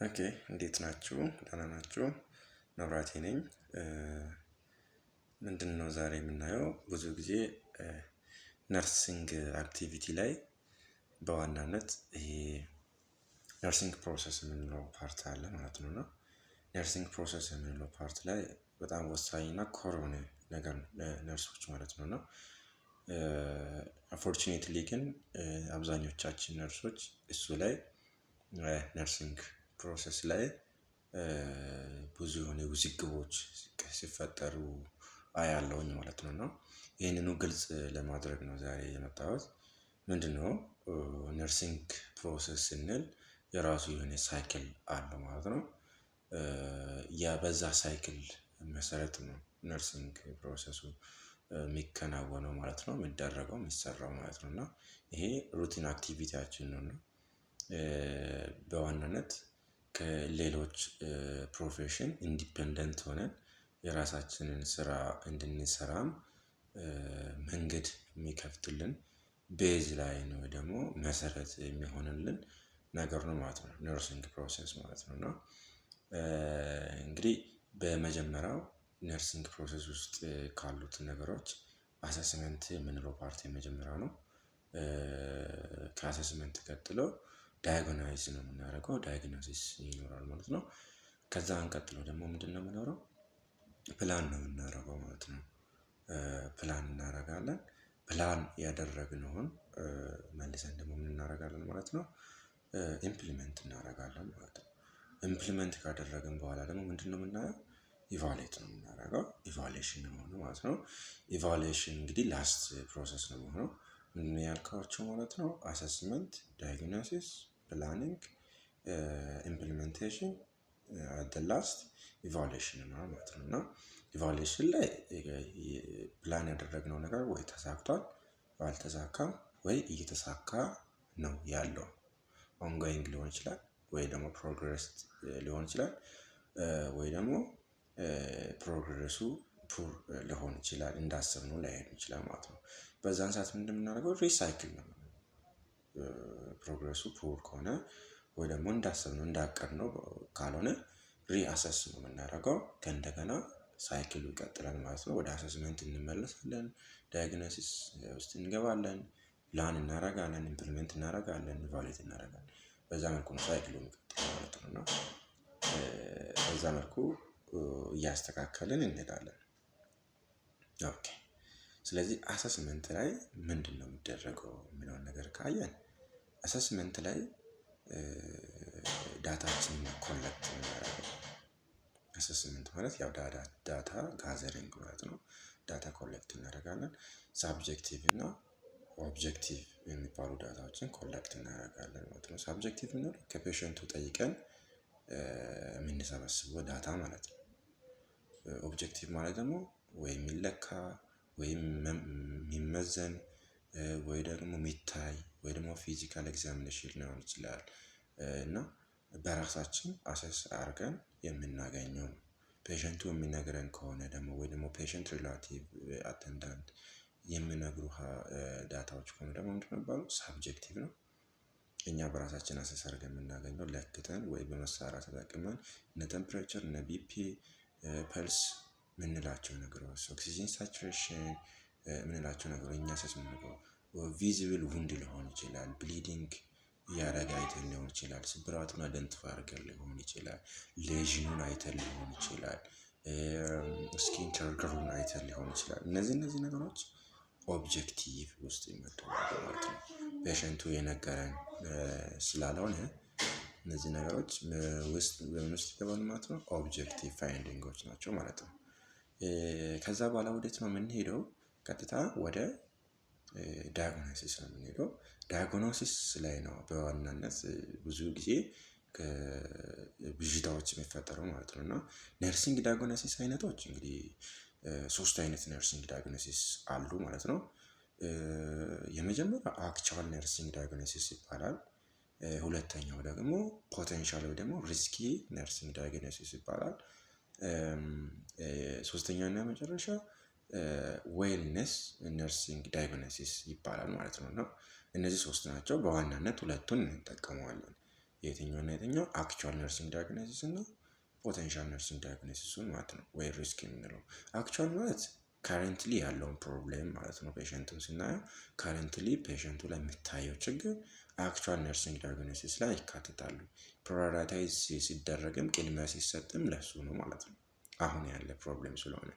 Okay፣ እንዴት ናችሁ? ደህና ናችሁ? መብራቴ ነኝ። ምንድነው ዛሬ የምናየው? ብዙ ጊዜ nursing activity ላይ በዋናነት ይሄ nursing process የምንለው part አለ ማለት ነው። እና nursing process የምንለው part ላይ በጣም ወሳኝ እና core የሆነ ነገር ነው ለነርሶች ማለት ነው። እና unfortunately ግን አብዛኞቻችን ነርሶች እሱ ላይ፣ nursing process ላይ ብዙ የሆነ ውዝግቦች ሲፈጠሩ አያለሁኝ ማለት ነው። እና ይህንኑ ግልጽ ለማድረግ ነው ዛሬ የመጣሁት። ምንድነው nursing process ስንል? የራሱ የሆነ cycle አለው ማለት ነው። ያ በዛ cycle መሰረት ነው nursing process ኡ የሚከናወነው ማለት ነው፣ የሚደረገው፣ የሚሰራው ማለት ነው። እና ይሄ routine activity ያችን ነው። እና በዋናነት ከሌሎች profession independent ሆነን የራሳችንን ስራ እንድንሰራም መንገድ የሚከፍትልን baseline ወይ ደግሞ መሰረት የሚሆንልን ነገር ነው ማለት ነው። Nursing process ማለት ነው። እና እንግዲህ በመጀመሪያው nursing process ውስጥ ካሉት ነገሮች assessment የምንለው part የመጀመሪያው ነው። ከ assessment ቀጥሎ diagnose ነው የምናደርገው፣ diagnosis ይኖራል ማለት ነው። ከዛ ቀጥሎ ደግሞ ምንድነው የምኖረው? ፕላን ነው የምናደርገው ማለት ነው። ፕላን እናደርጋለን። ፕላን ያደረግነውን መልሰን ደግሞ ምን እናደርጋለን ማለት ነው? Implement እናደርጋለን ማለት ነው። Implement ካደረግን በኋላ ደግሞ ምንድነው የምናየው? Evaluate ነው የምናደርገው፣ evaluation ነው የሚሆነው ማለት ነው። Evaluation እንግዲህ last process ነው የሚሆነው። ምንድነው ያልኳቸው ማለት ነው? Assessment፣ diagnosis፣ planning፣ implementation፣ at last evaluation ነው ማለት ነው። እና evaluation ላይ ፕላን ያደረግነው ነገር ወይ ተሳክቷል፣ አልተሳካም፣ ወይ እየተሳካ ነው ያለው፣ ongoing ሊሆን ይችላል፣ ወይ ደግሞ progress ሊሆን ይችላል፣ ወይ ደግሞ progress ኡ poor ሊሆን ይችላል፣ እንዳሰብነው ላይሄድ ይችላል ማለት ነው። በዛን ሰዓት ምንድን የምናደርገው? Recycle ነው። Progress ኡ poor ከሆነ ወይ ደግሞ እንዳሰብነው፣ እንዳቀድነው ካልሆነ reassess ነው የምናደርገው። ከእንደገና cycle ኡ ይቀጥላል ማለት ነው። ወደ assessment እንመለሳለን፣ diagnosis ውስጥ እንገባለን፣ ፕላን እናደርጋለን፣ implement እናደርጋለን፣ evaluate እናደርጋለን። በዛ መልኩ ነው cycle ኡ የሚቀጥለው ማለት ነው። እና በዛ መልኩ እያስተካከልን እንሄዳለን። Okay፣ ስለዚህ assessment ላይ ምንድን ነው የሚደረገው የሚለውን ነገር ካየን፣ assessment ላይ data ችንን collect የምናደርገው። Assessment ማለት ያው data gathering ማለት ነው። Data collect እናደርጋለን። Subjective እና objective የሚባሉ data ዎችን collect እናደርጋለን ማለት ነው። Subjective የምንለው ከ patient ኡ ጠይቀን የምንሰበስበው data ማለት ነው። Objective ማለት ደግሞ ወይ የሚለካ ወይም የሚመዘን ወይ ደግሞ የሚታይ ወይ ደግሞ physical examination ሊሆን ይችላል እና በራሳችን assess አድርገን የምናገኘው ነው። Patient ኡ የሚነግረን ከሆነ ደግሞ ወይ ደግሞ patient relative፣ attendant የሚነግሩ data ዎች ከሆኑ ደግሞ ምንድን ነው የሚባለው? Subjective ነው። እኛ በራሳችን assess አድርገን የምናገኘው፣ ለክተን ወይ በመሳሪያ ተጠቅመን፣ እነ temperature፣ እነ BP፣ pulse የምንላቸው ነገሮች፣ oxygen saturation የምንላቸው ነገሮች፣ እኛ assess የምናደርገው visible wound ሊሆን ይችላል፣ bleeding እያደረገ አይተን ሊሆን ይችላል፣ ስብራቱን identify አድርገን ሊሆን ይችላል፣ lesion ኑን አይተን ሊሆን ይችላል፣ skin turgor ኡን አይተን ሊሆን ይችላል። እነዚህ ነገሮች objective ውስጥ ይመደባሉ ማለት ነው። Patient ኡ የነገረን ስላልሆነ እነዚህ ነገሮች ውስጥ በምን ውስጥ ይገባሉ ማለት ነው? Objective finding ኦች ናቸው ማለት ነው። ከዛ በኋላ ወዴት ነው የምንሄደው? ቀጥታ ወደ diagnosis ነው የምንሄደው። Diagnosis ላይ ነው በዋናነት ብዙ ጊዜ ብዥታዎች የሚፈጠረው ማለት ነው። እና nursing diagnosis አይነቶች እንግዲህ ሶስት አይነት nursing diagnosis አሉ ማለት ነው። የመጀመሪያው actual nursing diagnosis ይባላል። ሁለተኛው ደግሞ potential ወይ ደግሞ risky nursing diagnosis ይባላል። ሶስተኛው እና መጨረሻ wellness nursing diagnosis ይባላል ማለት ነው። እና እነዚህ ሶስት ናቸው። በዋናነት ሁለቱን እንጠቀመዋለን። የትኛውና የትኛው? Actual nursing diagnosis እና potential nursing diagnosis ኡን ማለት ነው፣ ወይ risk የምንለው። Actual ማለት currently ያለውን problem ማለት ነው። Patient ኡን ስናየው currently patient ኡ ላይ የሚታየው ችግር actual nursing diagnosis ላይ ይካተታሉ። Prioritize ሲደረግም፣ ቅድሚያ ሲሰጥም ለሱ ነው ማለት ነው፣ አሁን ያለ problem ስለሆነ።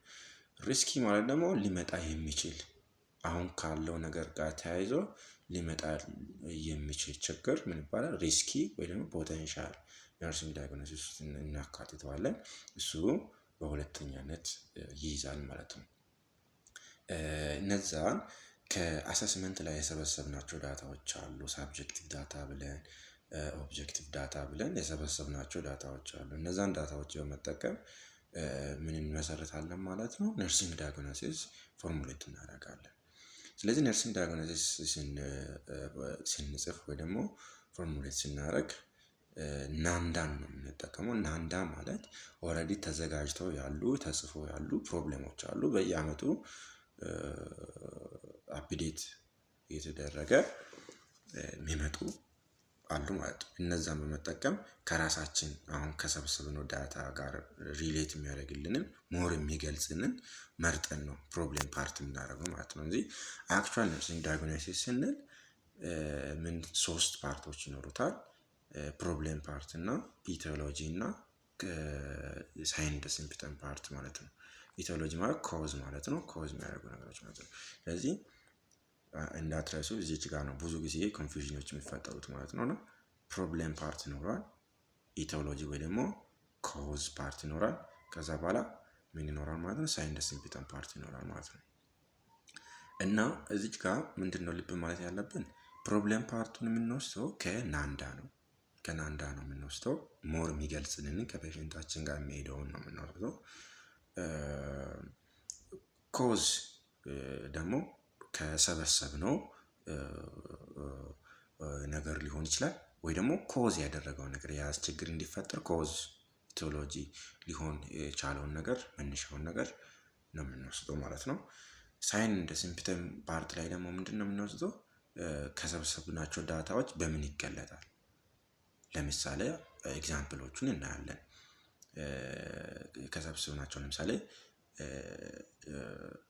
Risky ማለት ደግሞ ሊመጣ የሚችል፣ አሁን ካለው ነገር ጋር ተያይዞ ሊመጣ የሚችል ችግር ምን ይባላል? Risky ወይ ደግሞ potential nursing diagnosis እናካትተዋለን። እሱ በሁለተኛነት ይይዛል ማለት ነው። እነዛን ከ assessment ላይ የሰበሰብናቸው data ዎች አሉ። Subjective data ብለን፣ objective data ብለን የሰበሰብናቸው data ዎች አሉ። እነዛን data ዎች በመጠቀም ምን እንመሰርታለን ማለት ነው? Nursing diagnosis formulate እናደርጋለን። ስለዚህ nursing diagnosis ስንጽፍ ወይ ደግሞ formulate ስናደርግ NANDA ን ነው የምንጠቀመው። NANDA ማለት already ተዘጋጅተው ያሉ፣ ተጽፎ ያሉ problem ኦች አሉ። በየአመቱ update እየተደረገ የሚመጡ አሉ ማለት ነው። እነዛን በመጠቀም ከራሳችን አሁን ከሰበሰብነው data ጋር relate የሚያደርግልንን፣ more የሚገልጽንን መርጠን ነው problem part የምናደርገው ማለት ነው። እንጂ actual nursing diagnosis ስንል ምን ሶስት part ኦች ይኖሩታል። Problem part እና etiology እና sign symptom part ማለት ነው። Etiology ማለት cause ማለት ነው። Cause የሚያደርጉ ነገሮች ማለት ነው። ስለዚህ እንዳትረሱ፣ እዚች ጋር ነው ብዙ ጊዜ confusion ኦች የሚፈጠሩት ማለት ነው። እና problem part ይኖራል፣ etiology ወይ ደግሞ cause part ይኖራል። ከዛ በኋላ ምን ይኖራል ማለት ነው? Sign symptom part ይኖራል ማለት ነው። እና እዚች ጋር ምንድን ነው ልብ ማለት ያለብን? Problem part ኡን የምንወስደው ከ NANDA ነው። ከ NANDA ነው የምንወስደው። More የሚገልጽልን፣ ከ patient ኣችን ጋር የሚሄደውን ነው የምንወስደው። Cause ደግሞ ከሰበሰብነው ነገር ሊሆን ይችላል፣ ወይ ደግሞ cause ያደረገው ነገር፣ ያ ችግር እንዲፈጠር cause etiology ሊሆን የቻለውን ነገር፣ መነሻውን ነገር ነው የምንወስደው ማለት ነው። Sign and symptom part ላይ ደግሞ ምንድን ነው የምንወስደው? ከሰበሰብናቸው data ዎች በምን ይገለጣል? ለምሳሌ example ኦቹን እናያለን። ከሰበሰብናቸው ለምሳሌ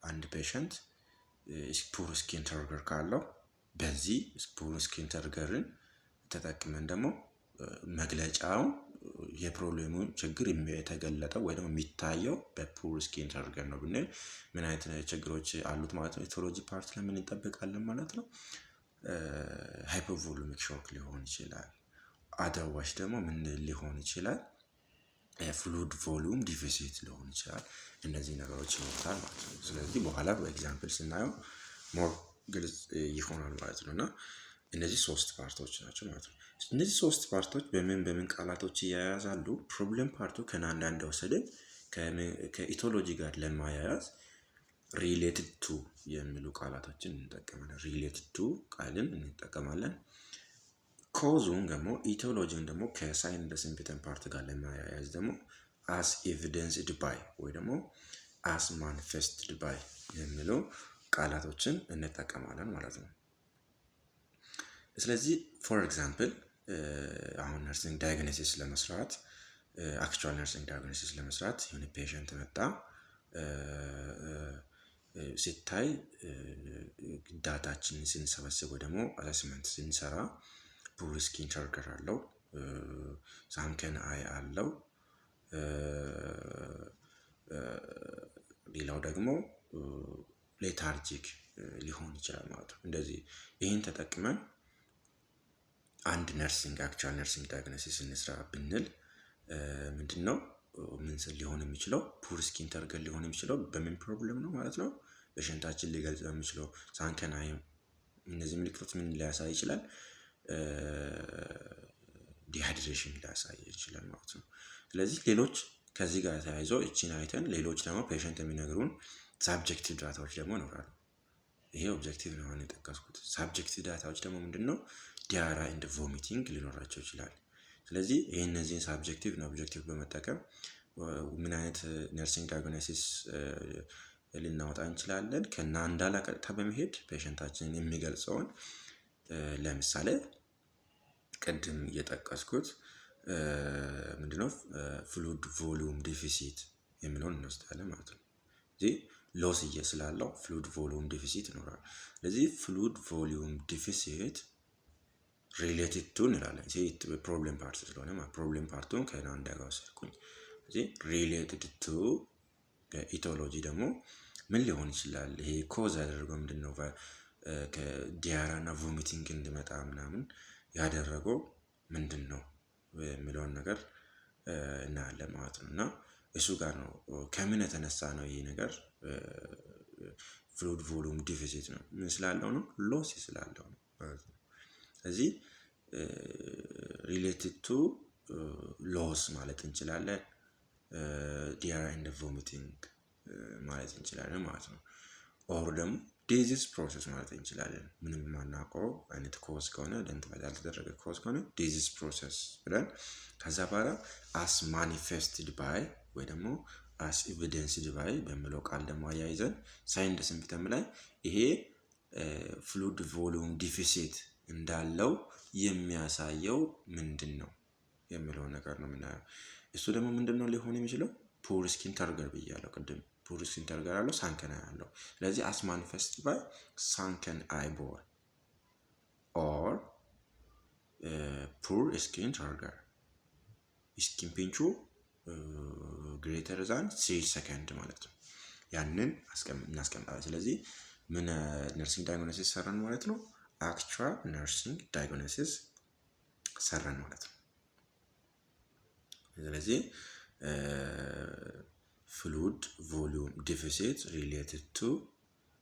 አንድ patient poor skin turgor ካለው፣ በዚህ poor skin turgor ን ተጠቅመን ደግሞ መግለጫውን የ problem ኡን ችግር የተገለጠው ወይ ደግሞ የሚታየው በ poor skin turgor ነው ብንል ምን አይነት ችግሮች አሉት ማለት ነው? Etiology part ላይ ምን እንጠብቃለን ማለት ነው? Hypovolemic shock ሊሆን ይችላል። Otherwise ደግሞ ምን ሊሆን ይችላል? Fluid volume deficit ሊሆን ይችላል። እነዚህ ነገሮች ይኖሩታል ማለት ነው። ስለዚህ በኋላ በ example ስናየው more ግልጽ ይሆናል ማለት ነው። እና እነዚህ ሶስት part ኦች ናቸው ማለት ነው። እነዚህ ሶስት part ኦች በምን በምን ቃላቶች ይያያዛሉ? Problem part ኡ ከ NANDA እንደወሰድን ከ etiology ጋር ለማያያዝ related to የሚሉ ቃላቶችን እንጠቀማለን። Related to ቃልን እንጠቀማለን። Cause ኡን ደግሞ፣ etiology ን ደግሞ ከ sign symptom part ጋር ለማያያዝ ደግሞ as evidenced by ወይ ደግሞ as manifested by የሚሉ ቃላቶችን እንጠቀማለን ማለት ነው። ስለዚህ for example አሁን nursing diagnosis ለመስራት፣ actual nursing diagnosis ለመስራት የሆነ patient መጣ። ሲታይ፣ data ችንን ስንሰበስብ ወይ ደግሞ assessment ስንሰራ poor skin turgor አለው፣ sunken eye አለው። ሌላው ደግሞ lethargic ሊሆን ይችላል ማለት ነው። እንደዚህ ይህን ተጠቅመን አንድ nursing actual nursing diagnosis እንስራ ብንል ምንድነው ምን ሊሆን የሚችለው? Poor skin turgor ሊሆን የሚችለው በምን problem ነው ማለት ነው? Patient ኣችን ሊገልጽ በሚችለው sunken eye፣ እነዚህ ምልክቶች ምን ሊያሳይ ይችላል? Dehydration ሊያሳይ ይችላል ማለት ነው። ስለዚህ ሌሎች ከዚህ ጋር ተያይዞ እቺን አይተን ሌሎች ደግሞ patient የሚነግሩን subjective data ዎች ደግሞ ይኖራሉ። ይሄ objective ነው አሁን የጠቀስኩት። Subjective data ዎች ደግሞ ምንድነው? Diarrhea and vomiting ሊኖራቸው ይችላል። ስለዚህ ይህ እነዚህን subjective እና objective በመጠቀም ምን አይነት nursing diagnosis ልናወጣ እንችላለን? ከ NANDA ላይ ቀጥታ በመሄድ patient ኣችንን የሚገልጸውን፣ ለምሳሌ ቅድም እየጠቀስኩት ምንድነው fluid volume deficit የሚለውን እንወስዳለን ማለት ነው። እዚህ loss እየ ስላለው fluid volume deficit ይኖራል። ስለዚህ fluid volume deficit related to እንላለን። Problem part ስለሆነ problem part ኡን ከናንዳ ጋር ወሰድኩኝ። ስለዚህ related to etiology ደግሞ ምን ሊሆን ይችላል? ይሄ cause ያደረገው ምንድን ነው? ከ diarrhea እና vomiting እንዲመጣ ምናምን ያደረገው ምንድን ነው የሚለውን ነገር እናያለን ማለት ነው። እና እሱ ጋር ነው ከምን የተነሳ ነው ይሄ ነገር fluid volume deficit ነው። ምን ስላለው ነው? Loss ስላለው ነው ማለት ነው። ስለዚህ related to loss ማለት እንችላለን። Diarrhea and vomiting ማለት እንችላለን ማለት ነው። Or ደግሞ disease process ማለት እንችላለን። ምንም የማናውቀው አይነት cause ከሆነ፣ identify ያልተደረገ cause ከሆነ disease process ብለን ከዛ በኋላ as manifested by ወይ ደግሞ as evidenced by በሚለው ቃል ደግሞ አያይዘን sign and symptom ላይ ይሄ fluid volume deficit እንዳለው የሚያሳየው ምንድን ነው የሚለውን ነገር ነው የምናየው። እሱ ደግሞ ምንድን ነው ሊሆን የሚችለው? Poor skin turgor ብያለሁ ቅድም። Poor skin turgor አለው፣ sunken eye አለው። ስለዚህ as manifest by sunken eyeball or poor skin turgor፣ skin pinch ኡ greater than 3 ሰከንድ ማለት ነው። ያንን እናስቀምጣለን። ስለዚህ ምን nursing diagnosis ሰራን ማለት ነው? Actual nursing diagnosis ሰራን ማለት ነው። ስለዚህ fluid volume deficit related to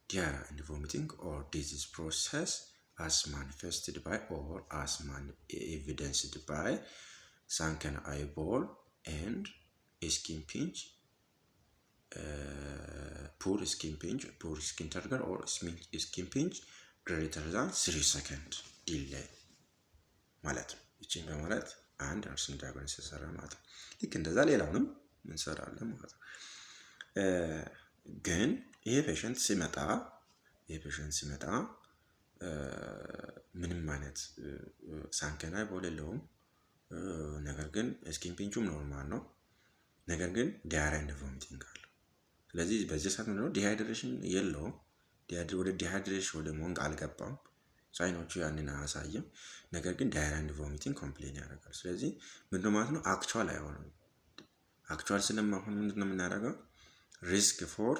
diarrhea and vomiting or disease process as manifested by or as evidenced by sunken eyeball and skin pinch, poor skin pinch, poor skin turgor or skin pinch greater than 3 second delay ማለት ነው። ይችን በማለት አንድ nursing diagnosis ሰራ ማለት ነው። ልክ እንደዛ ሌላውንም እንሰራለን ማለት ነው። ግን ይሄ patient ሲመጣ ምንም አይነት sunken eyeball የለውም። ነገር ግን skin pinch ኡም normal ነው። ነገር ግን diarrhea and vomiting አለው። ስለዚህ በዚህ ሰዓት ምንድነው dehydration የለውም። ወደ dehydration ወደ መሆን አልገባም። Sign ኦቹ ያንን አያሳይም። ነገር ግን diarrhea and vomiting complain ያደርጋል። ስለዚህ ምንድነው ማለት ነው? Actual አይሆንም። Actual ስለማይሆን ምንድነው የምናደርገው? Risk for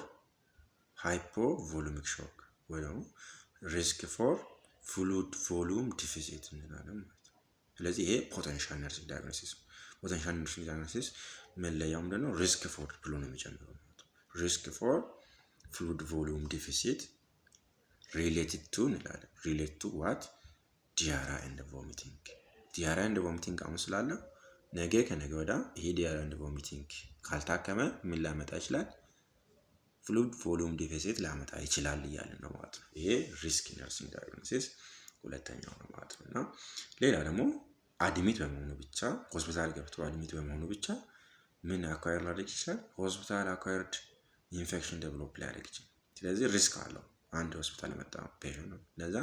hypovolemic shock ወይ ደግሞ risk for fluid volume deficit እንላለን ማለት ነው። ስለዚህ ይሄ potential nursing diagnosis ነው። Potential nursing diagnosis መለያው ምንድነው? Risk for ብሎ ነው የሚጨምረው ማለት ነው። Risk for fluid volume deficit related to እንላለን። Related to what? Diarrhea and vomiting። Diarrhea and vomiting አሁን ስላለ ነገ ከነገ ወዲያ ይሄ diarrhea and vomiting ካልታከመ ምን ላመጣ ይችላል? Fluid volume deficit ላመጣ ይችላል እያለን ነው ማለት ነው። ይሄ risk nursing diagnosis ሁለተኛው ነው ማለት ነው። እና ሌላ ደግሞ admit በመሆኑ ብቻ፣ ሆስፒታል ገብቶ admit በመሆኑ ብቻ ምን acquire ሊያደርግ ይችላል? Hospital acquired infection develop ሊያደርግ ይችላል። ስለዚህ risk አለው አንድ ሆስፒታል የመጣ patient ነው። ለዛ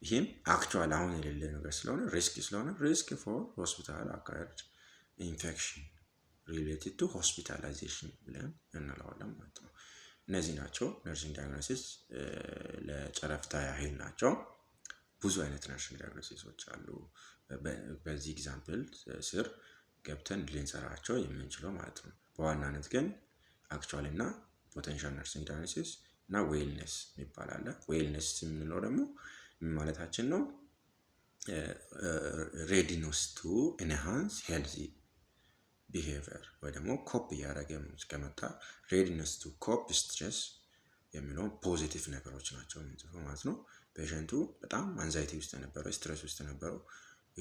ይህም actual አሁን የሌለ ነገር ስለሆነ፣ risk ስለሆነ risk for hospital acquired infection related to hospitalization ብለን እንለዋለን ማለት ነው። እነዚህ ናቸው nursing diagnosis፣ ለጨረፍታ ያህል ናቸው። ብዙ አይነት nursing diagnosis ኦች አሉ። በዚህ example ስር ገብተን ልንሰራቸው የምንችለው ማለት ነው። በዋናነት ግን actual እና potential nursing diagnosis እና wellness የሚባል አለ። Wellness የምንለው ደግሞ ምን ማለታችን ነው? Readiness to enhance healthy behavior ወይ ደግሞ cope እያደረገ እስከመጣ readiness to cope stress የሚለውን positive ነገሮች ናቸው የምንጽፈው ማለት ነው። Patient ኡ በጣም anxiety ውስጥ የነበረው፣ stress ውስጥ የነበረው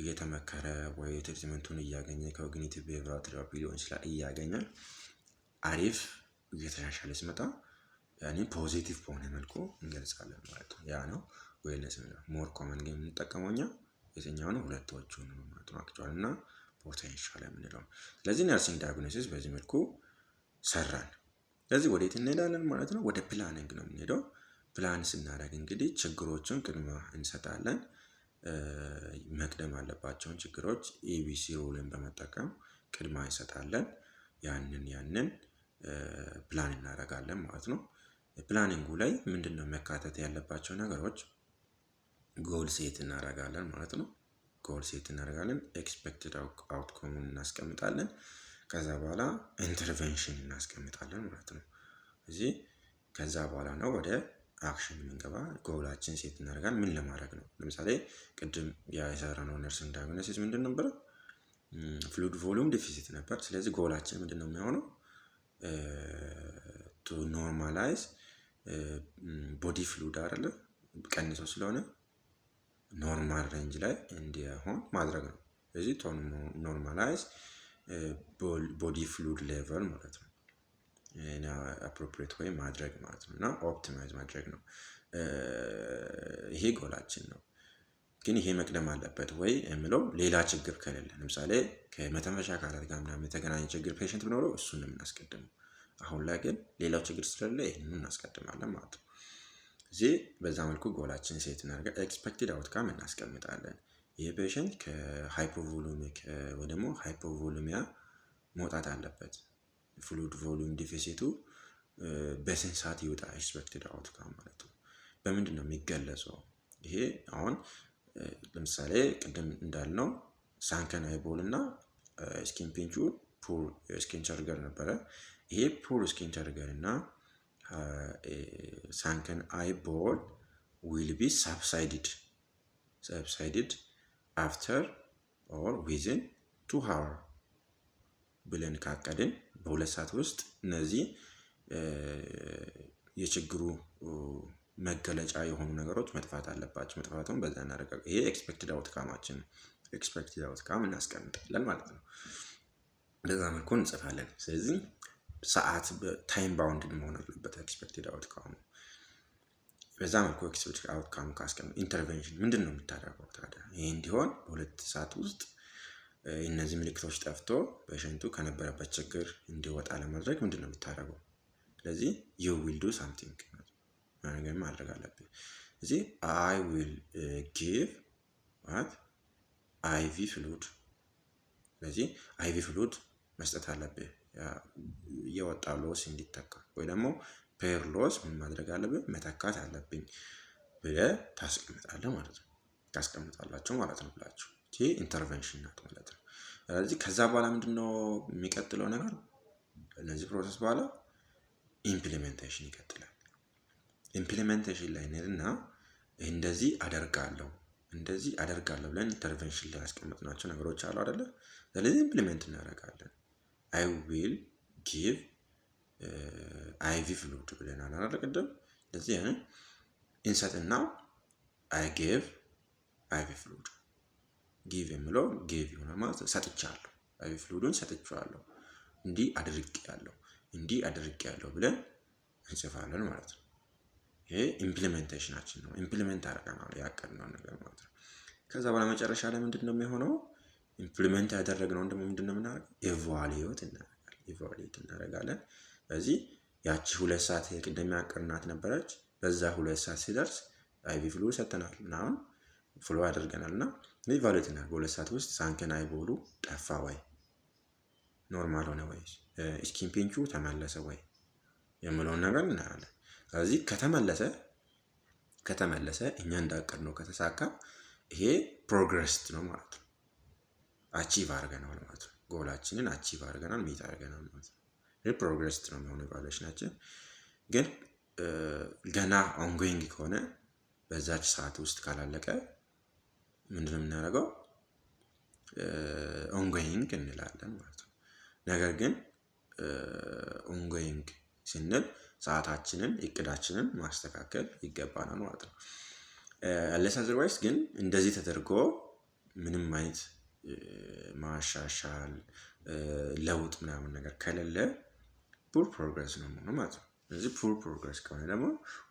እየተመከረ ወይ treatment ኡን እያገኘ፣ cognitive behavioral therapy ሊሆን ይችላል፣ እያገኘ አሪፍ እየተሻሻለ ሲመጣ ያኔ positive በሆነ መልኩ እንገልጻለን ማለት ነው። ያ ነው wellness። More common ግን የምንጠቀመው እኛ የትኛው ነው? ሁለቶቹን ነው ማለት ነው፣ actual እና potential የምንለው። ስለዚህ nursing diagnosis በዚህ መልኩ ሰራን። ስለዚህ ወዴት እንሄዳለን ማለት ነው? ወደ planning ነው የምንሄደው። ፕላን ስናደርግ እንግዲህ ችግሮችን ቅድሚያ እንሰጣለን። መቅደም ያለባቸውን ችግሮች ABC rule ን በመጠቀም ቅድሚያ እንሰጣለን። ያንን ፕላን እናደርጋለን ማለት ነው። Planning ኡ ላይ ምንድነው መካተት ያለባቸው ነገሮች? Goal set እናደርጋለን ማለት ነው። Goal set እናደርጋለን፣ expected outcome ኡን እናስቀምጣለን። ከዛ በኋላ intervention እናስቀምጣለን ማለት ነው። እዚህ ከዛ በኋላ ነው ወደ action የምንገባ። Goal ኣችን set እናደርጋለን። ምን ለማድረግ ነው? ለምሳሌ ቅድም የሰራነው nursing diagnosis ምንድን ነበረ? Fluid volume deficit ነበር። ስለዚህ ጎላችን ምንድን ነው የሚሆነው? To normalize body fluid አይደለ? ቀንሶ ስለሆነ normal range ላይ እንዲሆን ማድረግ ነው። ስለዚህ normalize body fluid level ማለት ነው። Appropriate ወይ ማድረግ ማለት ነው እና optimize ማድረግ ነው። ይሄ ጎላችን ነው። ግን ይሄ መቅደም አለበት ወይ የሚለው ሌላ ችግር ከሌለ፣ ለምሳሌ ከመተንፈሻ አካላት ጋር ምናምን የተገናኘ ችግር patient ቢኖረው እሱን ነው የምናስቀድመው። አሁን ላይ ግን ሌላው ችግር ስለሌለ ይህንን እናስቀድማለን ማለት ነው። እዚህ በዛ መልኩ goal ኣችን set እናደርጋለን። Expected outcome እናስቀምጣለን። ይህ patient ከ hypovolemic ወይ ደግሞ hypovolemia መውጣት አለበት። Fluid volume deficit ኡ በስንት ሰዓት ይውጣ? Expected outcome ማለት ነው። በምንድን ነው የሚገለጸው? ይሄ አሁን ለምሳሌ ቅድም እንዳልነው sunken eyeball እና skin pinch ኡ poor skin turgor ነበረ። ይሄ poor skin turgor እና sunken eyeball will be subsided after or within 2 hour ብለን ካቀድን በ2 ሰዓት ውስጥ እነዚህ የችግሩ መገለጫ የሆኑ ነገሮች መጥፋት አለባቸው። መጥፋቱን በዛ እናደርጋለን። ይሄ expected outcome ኣችን expected outcome እናስቀምጣለን ማለት ነው። በዛ መልኩ እንጽፋለን። ስለዚህ ሰዓት time bound መሆን አለበት expected outcome ኡ። በዛ መልኩ expected outcome ኡ ካስቀመጥ intervention ምንድን ነው የምታደርገው ታዲያ? ይሄ እንዲሆን በ2 ሰዓት ውስጥ እነዚህ ምልክቶች ጠፍቶ patient ኡ ከነበረበት ችግር እንዲወጣ ለማድረግ ምንድን ነው የምታደርገው? ስለዚህ you will do something፣ ነገር ማድረግ አለብህ። እዚህ I will give what? IV fluid። ስለዚህ IV fluid መስጠት አለብህ የወጣ loss እንዲተካ፣ ወይ ደግሞ per loss ምን ማድረግ አለብህ፣ መተካት አለብኝ ብለህ ታስቀምጣለህ ማለት ነው። ታስቀምጣላችሁ ማለት ነው ብላችሁ ይሄ intervention ናት ማለት ነው። ስለዚህ ከዛ በኋላ ምንድነው የሚቀጥለው ነገር? እነዚህ process በኋላ implementation ይቀጥላል። Implementation ላይ እንሄድና እንደዚህ አደርጋለሁ፣ እንደዚህ አደርጋለሁ ብለን intervention ላይ ያስቀመጥናቸው ነገሮች አሉ አይደለ? ስለዚህ implement እናደርጋለን። I will give IV fluid ብለናል አይደለ ቅድም? ስለዚህ ያንን እንሰጥና I gave IV fluid፣ give የምለው gave ይሆናል ማለት ሰጥቻለሁ። IV fluid ኡን ሰጥቼዋለሁ፣ እንዲህ አድርጌያለሁ፣ እንዲህ አድርጌያለሁ ብለን እንጽፋለን ማለት ነው። ይሄ implementation ኣችን ነው። Implement አድርገናል ያቀድነውን ነገር ማለት ነው። ከዛ በኋላ መጨረሻ ላይ ምንድን ነው የሚሆነው? Implement ያደረግነውን ደግሞ ምንድን ነው የምናደርገው? Evaluate እናደርጋለን። Evaluate እናደርጋለን። ስለዚህ ያቺ 2 ሰዓት ቅድም ያቀድናት ነበረች። በዛ 2 ሰዓት ሲደርስ IV fluid ሰጥተናል ምናምን follow አድርገናል እና evaluate እናደርግ፣ በ2 ሰዓት ውስጥ sunken eyeball ኡ ጠፋ ወይ፣ normal ሆነ ወይ፣ skin pinch ኡ ተመለሰ ወይ የምለውን ነገር እናያለን። ስለዚህ ከተመለሰ፣ እኛ እንዳቀድነው ከተሳካ ይሄ progress ነው ማለት ነው። Achieve አድርገናል ማለት ነው። Goal ኣችንን achieve አድርገናል፣ meet አድርገናል ማለት ነው። ይህ progress ነው የሚሆነው evaluation ኣችን። ግን ገና ongoing ከሆነ፣ በዛች ሰዓት ውስጥ ካላለቀ ምንድነው የምናደርገው? Ongoing እንላለን ማለት ነው። ነገር ግን ongoing ስንል ሰዓታችንን እቅዳችንን ማስተካከል ይገባናል ማለት ነው። Unless otherwise ግን እንደዚህ ተደርጎ ምንም አይነት ማሻሻል ለውጥ ምናምን ነገር ከሌለ poor progress ነው የሚሆነው ማለት ነው። ስለዚህ poor progress ከሆነ ደግሞ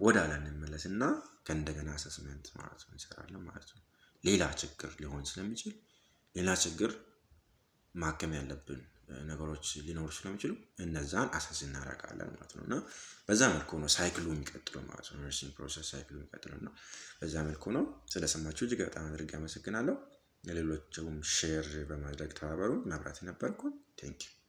ወደ ኋላ እንመለስና ከእንደገና assessment ማለት ነው እንሰራለን ማለት ነው። ሌላ ችግር ሊሆን ስለሚችል ሌላ ችግር ማከም ያለብን ነገሮች ሊኖሩ ስለሚችሉ እነዛን assess እናደርጋለን ማለት ነው። እና በዛ መልኩ ነው cycle ኡ የሚቀጥለው ማለት ነው። Nursing process cycle ኡ የሚቀጥለው እና በዛ መልኩ ነው። ስለሰማችሁ እጅግ በጣም አድርጌ አመሰግናለሁ። ለሌሎችም share በማድረግ ተባበሩ። መብራት ነበርኩ። Thank you.